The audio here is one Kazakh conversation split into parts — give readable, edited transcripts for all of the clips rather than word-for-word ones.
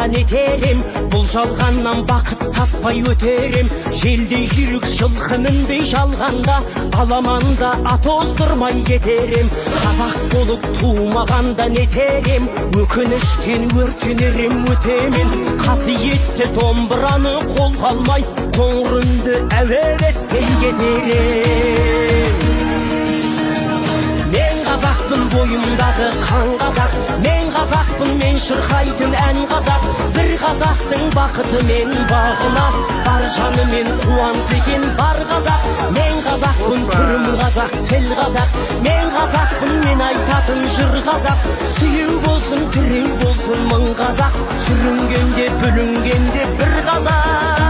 нетер ем, бұл жалғаннан бақыт таппай өтер ем. Желдей жүйрік жылқы мінбей жалғанда, аламанда ат оздырмай кетер ем. Қазақ болып тумағанда нетер ем, өкініштен өртенер ем өтемен. Қасиетті домбыраны қолға алмай, қоңыр үнді әуелетпей кетер ем. Мен қазақпын, бойымдағы қан қазақ, мен қазақпын, мен шырқайтын ән қазақ. Бір қазақтың бақыты мен бағына, бар жанымен қуанса екен бар қазақ. Мен қазақпын, түрім қазақ, тіл қазақ, мен қазақпын, мен айтатын жыр қазақ. Сүйеу болсын, тіреу болсын мың қазақ, сүрінгенде, бүлінгенде бір қазақ.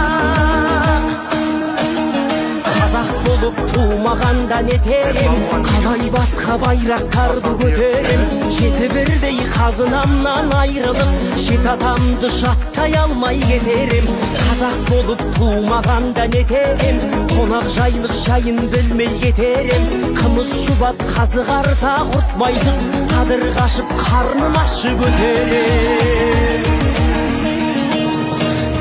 Қазақ болып тумағанда нетер ем, қалай басқа байрақтарды көтерем. Жеті бірдей қазынамнан айырылып, жеті атамды жаттай алмай кетер ем. Қазақ болып тумағанда нетер ем, қонақ жайлық жайын білмей кетер ем. Қымыз шұбат қазы қарта құртмайсыз, қадір қашып қарным ашып өтер ем.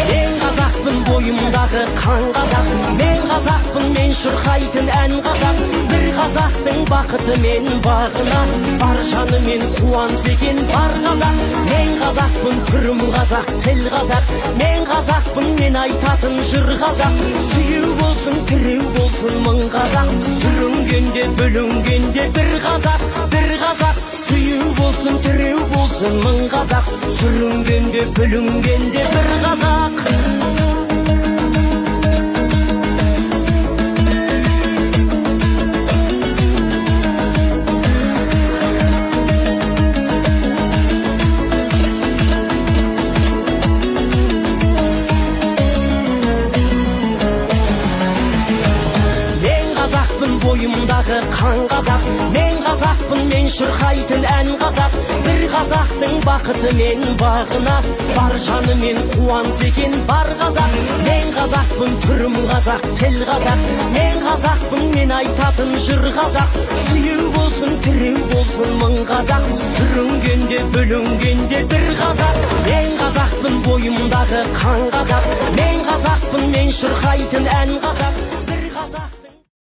Мен қазақпын, бойымдағы қан қазақ, мен қазақпын, мен шырқайтын ән қазақ. Бір қазақтың бақыты мен бағына, бар жанымен қуанса екен бар қазақ. Мен қазақпын, түрім қазақ, тіл қазақ, мен қазақпын, мен айтатын жыр қазақ. Сүйеу болсын, тіреу болсын мың қазақ, сүрінгенде, бүлінгенде бір қазақ, бір қазақ. Сүйеу болсын, тіреу болсын мың қазақ, сүрінгенде, бүлінгенде бір қазақ. Бойымдағы қан қазақ, мен қазақпын, мен шырқайтын ән қазақ. Бір қазақтың бақыты мен бағына, бар жанымен қуанса екен бар қазақ. Мен қазақпын, түрім қазақ, тіл қазақ, мен қазақпын, мен айтатын жыр қазақ. Сүйеу болсын, тіреу болсын мың қазақ, сүрінгенде, бүлінгенде бір қазақ. Мен қазақпын, бойымдағы қан қазақ, мен қазақпын, мен шырқайтын ән қазақ. Бір қазақ.